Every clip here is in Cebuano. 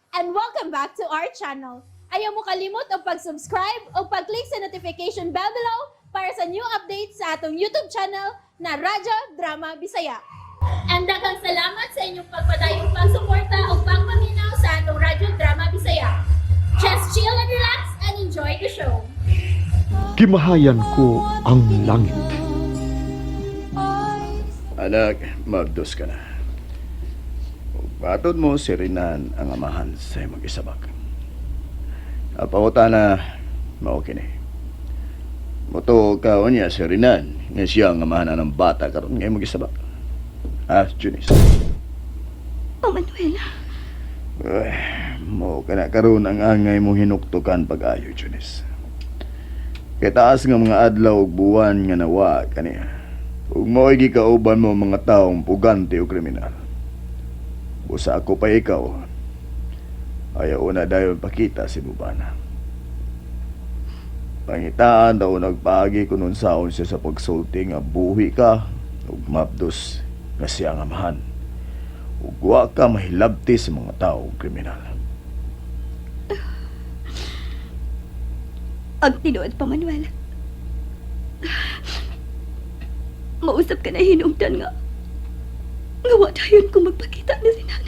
And welcome back to our channel. Ayaw mo kalimot og pag-subscribe o pag-click sa notification bell below para sa new updates sa atong YouTube channel na Radyo Drama Bisaya. And daghang salamat sa inyong pagpadayong pagsuporta o pagpaminaw sa atong Radyo Drama Bisaya. Just chill and relax and enjoy the show. Gimahayan ko ang langit. Anak, mabdos ka na. Ug mo si Renan ang amahan sa imong isabak. Apanguta na, mao kini. Mutuo ka unya si Renan nga siya ang amahan ng bata karon nga imong isabak. Ah, Junice. Oh, Manuel. Ay, mo ka na karon ang angay mong hinuktukan pag-ayo, Junice. Kay taas nga mga adlaw ug buwan nga nawa kaniya. Ug mao'y gikauban mo mga taong pugante o kriminal. Busa ako pa ikaw. Ayaw na dayon pakita si Bubana. Pangitaan daw nagpaagi kung unsaon siya sa pagsulti nga buhi ka ug mabdos nga siya ang amahan. Ug wa ka mahilabti sa mga taong kriminal. Ang tinuod pa, Manuel. Mausap ka na hinungdan nga. Nga wa dayon ko magpakita ni Renan.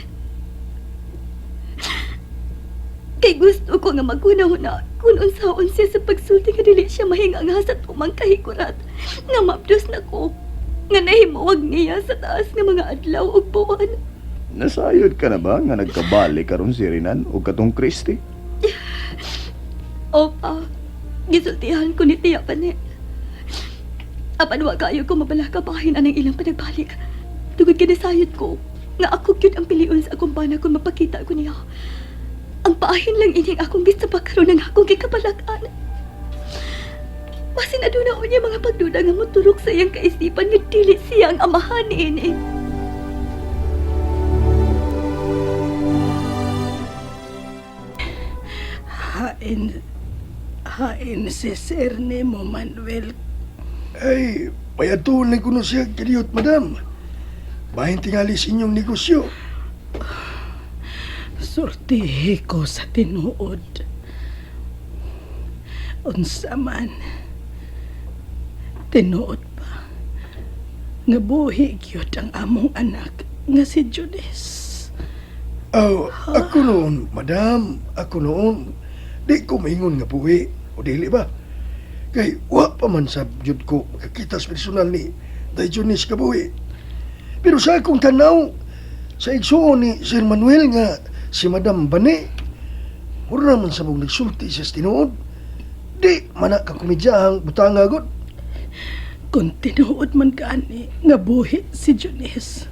Kay gusto ko nga maghuna-huna kung unsaon siya sa pagsulti nga dili siya mahinga nga sa tumang kahikurat nga mabdos na ko nga nahimuwag niya sa taas nga mga adlaw ug buwan. Nasayod ka na ba nga nagkabali karon si Renan o katong Christy? Opa, gisultihan ko ni Tiya Pane. Apan wa kayo ko mabalaka bahin anang ilang panagbalik. Tugod kinasayod ko nga ako gyud ang piliun sa akong bana kung mapakita ko niya. Ang paahin lang ining akong gisabak karon ang akong gikabalak-an. Basin aduna niya mga pagduda nga moturok sa iyang kaisipan nga dili siya ang amahan niini. Hain, hain si sir ni mo, Manuel. Ay, payatuon lang ko na siya kaniyot, madam. Bahin tingali sa inyong negosyo. Sortihi ko sa tinuod. Unsa man, tinuod pa, nga buhi gyud ang among anak nga si Junice. Oh, ako noon, madam, ako noon. Di ko maingon nga buhi, o dili ba? Kay wa pa man sa jud ko makakita sa personal ni Day Junice kabuhi. Pero sa akong tanaw, sa igsuon ni Sir Manuel nga si Madam Bane, mura man sa mong nagsulti sa tinuod. Di man na ka komedyahang butanga gud. Kung tinuod man gani nga buhi si Junice,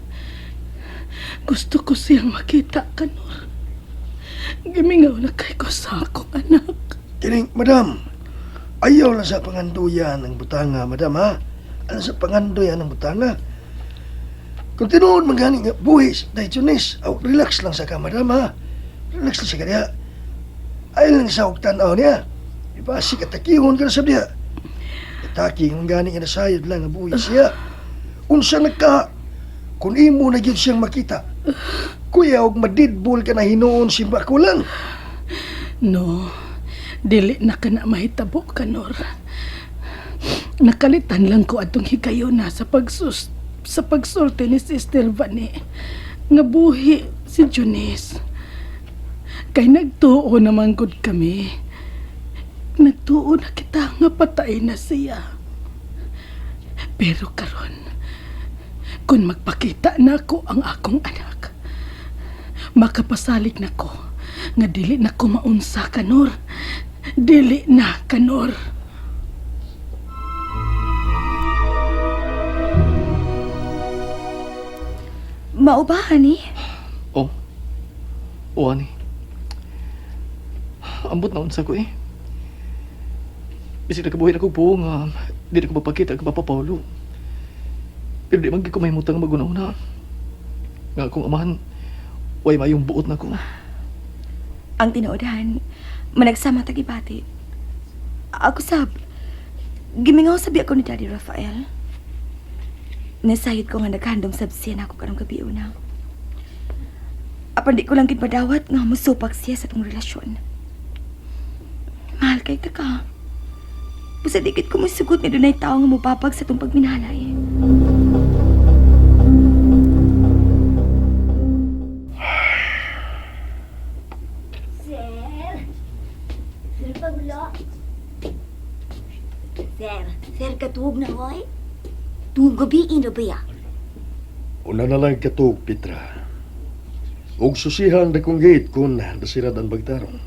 gusto ko siyang makita, Kanor. Gimingaw na kay ko sa akong anak. Kining, madam, ayaw lang sa panganduyan ng butanga, madam, ha? Ano sa panganduyan ng butanga? Kung tinuod man gani nga buhis, dahil Junice, aw, relax lang sa ka, madam, ha? Relax lang sa kanya. Ayaw lang sa og tanaw niya. Ibasik at takihon ka na sa diya. Atake man gani nga nasayod lang nga buhis siya. Unsa na ka, kung imo na gyud siyang makita, kuya, og madidbol ka na hinuon si Bakulang. No, dili na ka na mahitabo, Kanor. Nakalitan lang ko atong higayona sa pagsulti ni Sister Vani nga buhi si Junice. Kay nagtuo naman gud kami. Nagtuo na kita nga patay na siya. Pero karon, kung magpakita na ko ang akong anak, makapasalig na ko nga dili na ko maunsa, Kanor. Dili na, Kanor. Mao ba, honey? Oh. O, ani. Ambot na unsa ko eh. Bisig nakabuhi na ko buo nga di na ko mapakita kay Papa Paulo. Pero di man gyud ko mahimutang maguna-una. Nga akong amahan, way mayong buot na ko. Ang tinuodhan, managsama tag-ibati. Ako sab, gimingaw sabi ako ni Daddy Rafael. Nasayod ko nga naghandom sab siya na ako karong gabi una. Apan di ko lang gid madawat nga musupak siya sa tong relasyon. Mahal kay ta ka. Busa dikit ko musugot nga dunay tawo nga mupapag sa tong pagminalay. Sir? Sir Pagulo? Sir, sir, katuog na hoy. Tungog gabi ino ba ya? Una na lang katuog, Petra. Ug susihan na kong gate kung nasirad ang bagtarong.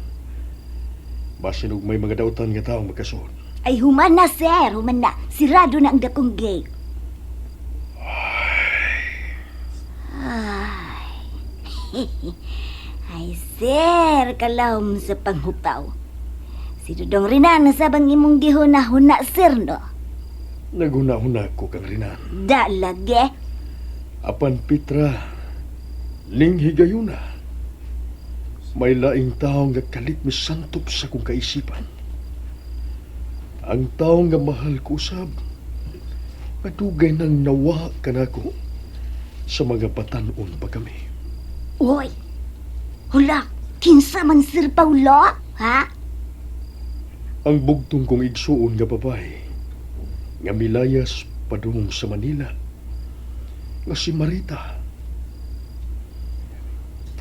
Basin og may mga dautan nga taong magkasuod. Ay, human na, sir. Human na. Sirado na ang dakong gate. Ay. Ay, sir, kalawom sa panghupaw. Si Dudong Rinan sabang imong gihuna-huna, sir, no? Naghuna-huna ko kang rinan. Da lagi. Apan Petra, ning higayuna. May laing taong nga kalit misantop sa kong kaisipan. Ang taong nga mahal ko usab, madugay nang nawa kanako sa mga batanon pa kami. Uy, hula, kinsa man Sir Paulo, ha? Ang bugtong kong igsuon nga babae, nga milayas padung sa Manila, nga si Marita.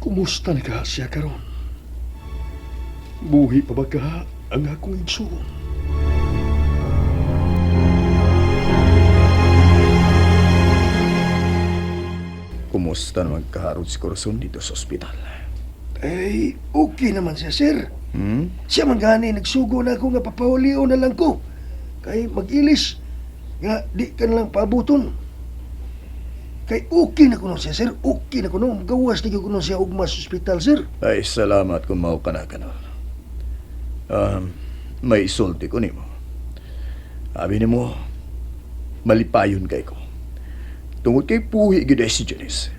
Kumusta na ka siya karon? Buhi pa ba ka ang akong igsuon? Kumusta naman kaharot si Corazon dito sa ospital? Ay, okay naman siya, sir. Hmm? Siya man gani, nagsugo na ako nga papahulio na lang ko. Kay mag-ilis, nga di ka na lang paabuton. Kay okay na kuno siya, sir. Okay na kuno. Gawas na gyud kuno siya ugma sa ospital, sir. Ay, salamat kung mao ka na kanol. May isulti ko nimo. Abi nimo, malipayon kay ko. Tungod kay puhi gyud ay si Janice.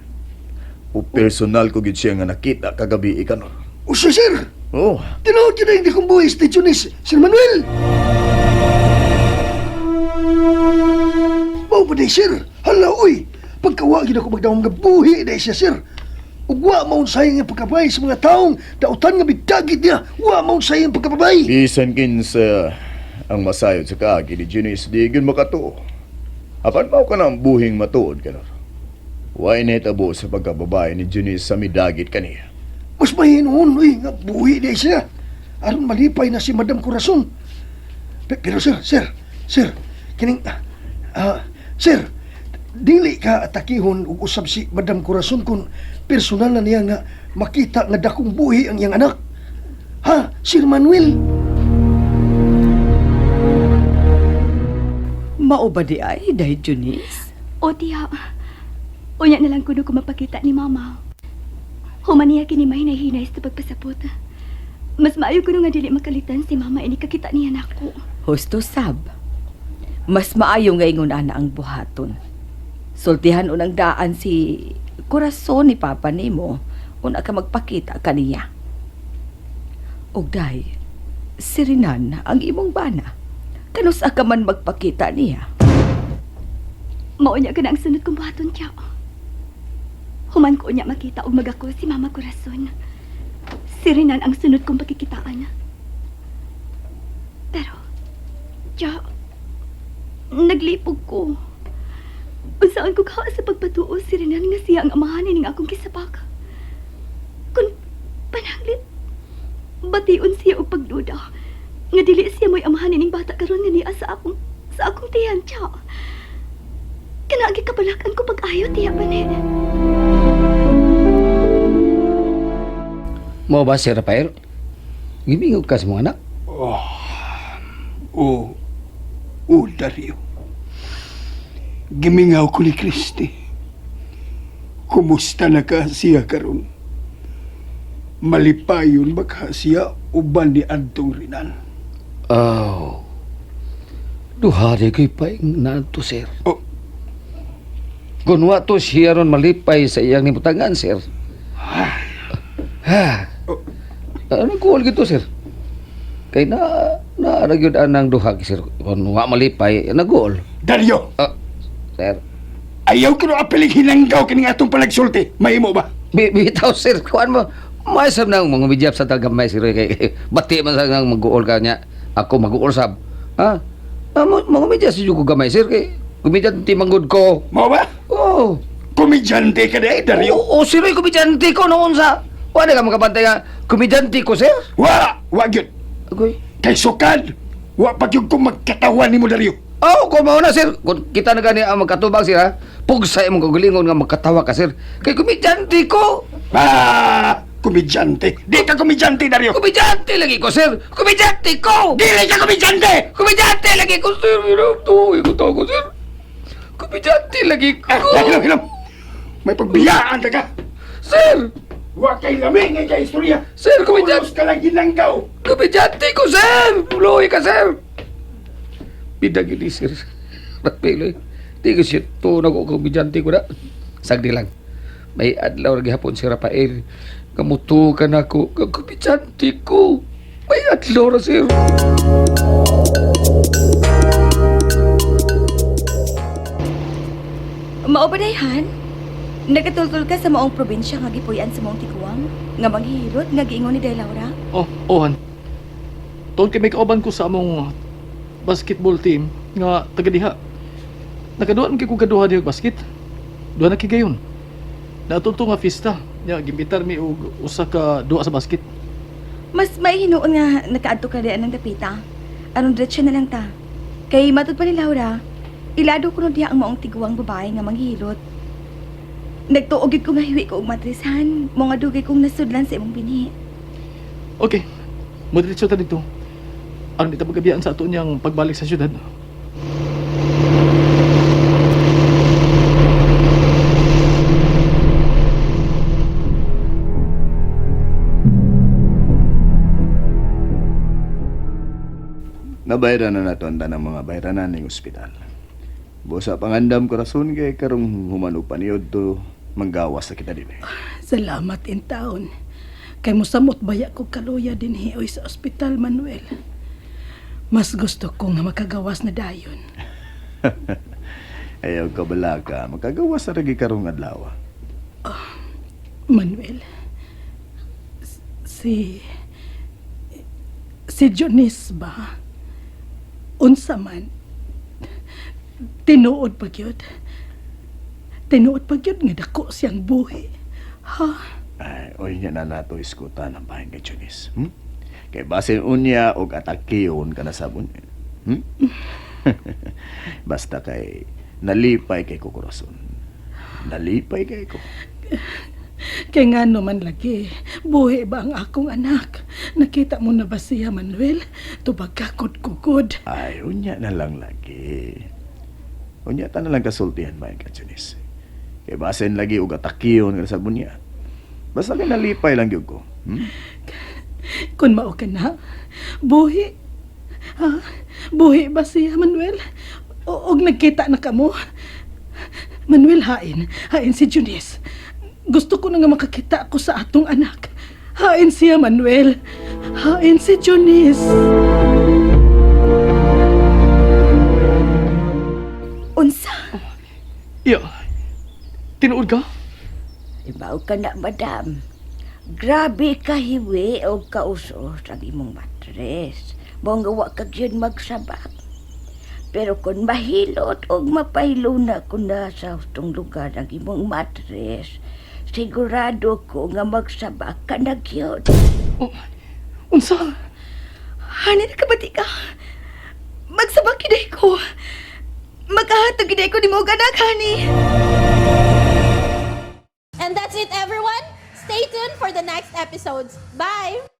O personal ko gyud siya nga nakita kagabi kanol. O siya, sir! Oh, Tinuod yun na hindi kong buhay si Janice, Sir Manuel! Mao ba day, sir? Hala, uy! Pagkawagin ako magdawang nga buhi day siya, sir. Ug wa maunsay ang pagkabay sa mga taong dautan nga bidagit niya. Wa maunsay ang pagkababay. Bisan kinsa ang masayod sa kaagi ni Janice, di gyud makatuo. Apan mao ka na ang buhing matuod kanor. Way nahitabo sa pagkababae ni Janice sa midagit kaniya. Mas mahinuon, uy, nga buhi day siya. Aron malipay na si Madam Corazon. Pero sir, sir, sir, kining, sir, dili ka atakihon ug usab si Madam Corazon kung personal na niya nga makita nga dakong buhi ang iyang anak. Ha, Sir Manuel? Mao ba di ay, dahil Junice? O tiya, unya na lang kuno ko mapakita ni mama. Human niya kini mahinay-hinay sa pagpasapot. Mas maayo kuno nga dili makalitan si mama ini kakita niya nako. Husto sab. Mas maayo nga ingon ana ang buhaton. Sultihan unang daan si Corazon ni Papa nimo una ka magpakita kaniya. Og day, si Rinan ang imong bana. Kanus ka man magpakita niya. Mao nya kana ang sunod kong buhaton tiya. Human ko unya makita og magako si Mama Corazon. Si Renan ang sunod kong pagkikitaan. Pero, tiya, naglipog ko. Unsaan ko kaha sa pagpatuo si Renan nga siya ang amahan ning akong kisabak. Kun pananglit, bation siya og pagduda. Nga dili siya mo'y amahan ning bata karon nga niya sa akong tiyan, tiya. Kanaagi kabalakan ko pag-ayo, tiya ba ni? Mo ba si Rafael? Gimingog ka sa mga anak. Oh, oh, oh, Dario. Gimingaw ko ni Kristi. Kumusta na ka siya karon? Malipayon ba ka siya uban ni Adtong Rinan? Oh. Duha di ko'y paing na to, sir. Oh. Kunwa to siya ron malipay sa iyang nimutangan, sir. Ha. Oh. Ano kuwal gito, sir? Kay na naaragyod anang duha, sir. Kunwa malipay, nagol. Dario, Ah, sir. ayaw ko no apiling hinanggaw kining atong panagsulti. Mahimo ba? Bitaw sir, kuan mo. May sab nang mga midyap sa tagamay sir kay bati man sa nang mag-uol ka niya. Ako mag-uol sab. Ha? Ah, mga medyap sa ko gamay sir kay komedyante manggod ko. Mao ba? Oh. Komedyante ka di, Dario? Oo, oh, sir, komedyante ko noon sa. Wala ka makabantay nga komedyante ko sir. Wa, wa gyud. Agoy. Kay sukad, wa pa gyud ko magkatawan nimo Dario. Oh, kung mao na sir, kung kita na gani ang magkatubang sir ha, pugsay imong kagalingon nga magkatawa ka sir. Kay komedyante ko. Ah, komedyante. Di ka komedyante, Dario. Komedyante lagi ko sir. Komedyante ko. Dili ka komedyante. Komedyante lagi ko sir. Tuwi ko to ko sir. Komedyante lagi ko. Ah, hilom, hilom. May pagbiyaan ta ka. Sir! Wa kay lami ngay kay istorya. Sir, komedyante. Pulos ka lang ginanggaw. Komedyante ko sir. Luoy ka sir. Bidag yun eh, sir. Rapiloy. Di ko siya to na ko komedyante ko na. Sagdi lang. May adlaw ra gihapon si Rafael. Kamuto ka na ko. Komedyante ko. May adlaw ra sir. Mao ba day, Han? Nagatultol ka sa maong probinsya nga gipuy-an sa maong tiguang? Nga manghihilot nga giingon ni Day Laura? Oh, ohan. Tuon kay may kauban ko sa among basketball team nga taga diha. Nakaduha man kay ko kaduha diha og basket. Duha na kay gayon. Naatulto nga fiesta. Nya gimbitar mi og usa ka duha sa basket. Mas may hinuon nga nakaadto ka diyan ng dapita. Aron diretso na lang ta. Kay matud pa ni Laura, ilado ko no diha ang maong tiguang babae nga manghihilot. Nagtuo gyud ko nga hiwi ko og matrisan, mo nga dugay kong nasudlan sa imong binhi. Okay. Modiretso ta dito. Aron di ta magabiyaan sa ato niyang pagbalik sa syudad. Nabayran na nato ang tanang mga bayranan ning ospital. Busa pangandam korason kay karong human og paniod to manggawas na kita dinhi. Salamat in taon. Kay musamot baya ko kaluya din hioy sa ospital, Manuel. Mas gusto ko nga makagawas na dayon. Ayaw ka balaka, makagawas na ragi karong adlaw. Manuel, si... Si Jonis ba? Unsa man? Tinuod pa gyud. Tinuod pa gyud nga dako siyang buhi. Ha? Ay, oy niya na nato iskutan ang bahin kay Jonis. Kay basin unya og atakiyon ka na sabon. Basta kay nalipay kay ko korason. Nalipay kay ko. Kay nga naman lagi, buhi ba ang akong anak? Nakita mo na ba siya, Manuel? Tubag ka kugod. Ay, unya na lang lagi. Unya ta na lang kasultihan ba kay Jonis. Kay basin lagi og atakiyon ka na sabon niya. Basta kay nalipay lang gyud ko. Kung mao ka na, buhi. Ha? Buhi ba siya, Manuel? O, og nagkita na kamo? Manuel, hain. Hain si Junice. Gusto ko na nga makakita ko sa atong anak. Hain siya, Manuel. Hain si Junice. Unsa? Iya. Tinuod ka? Ibaw ka na, madam. Grabe ka hiwi o kausos ang imong matres. Bongga wa ka gyud magsabak. Pero kung mahilot o mapaylo na ko na sa hustong lugar ang imong matres, sigurado ko nga magsabak ka na gyud. Oh, unsa? Hani, nakabati ka. Magsabak gyud ko. Magkahatag gyud ko nimo og anak, hani. And that's it, everyone. Stay tuned for the next episodes. Bye!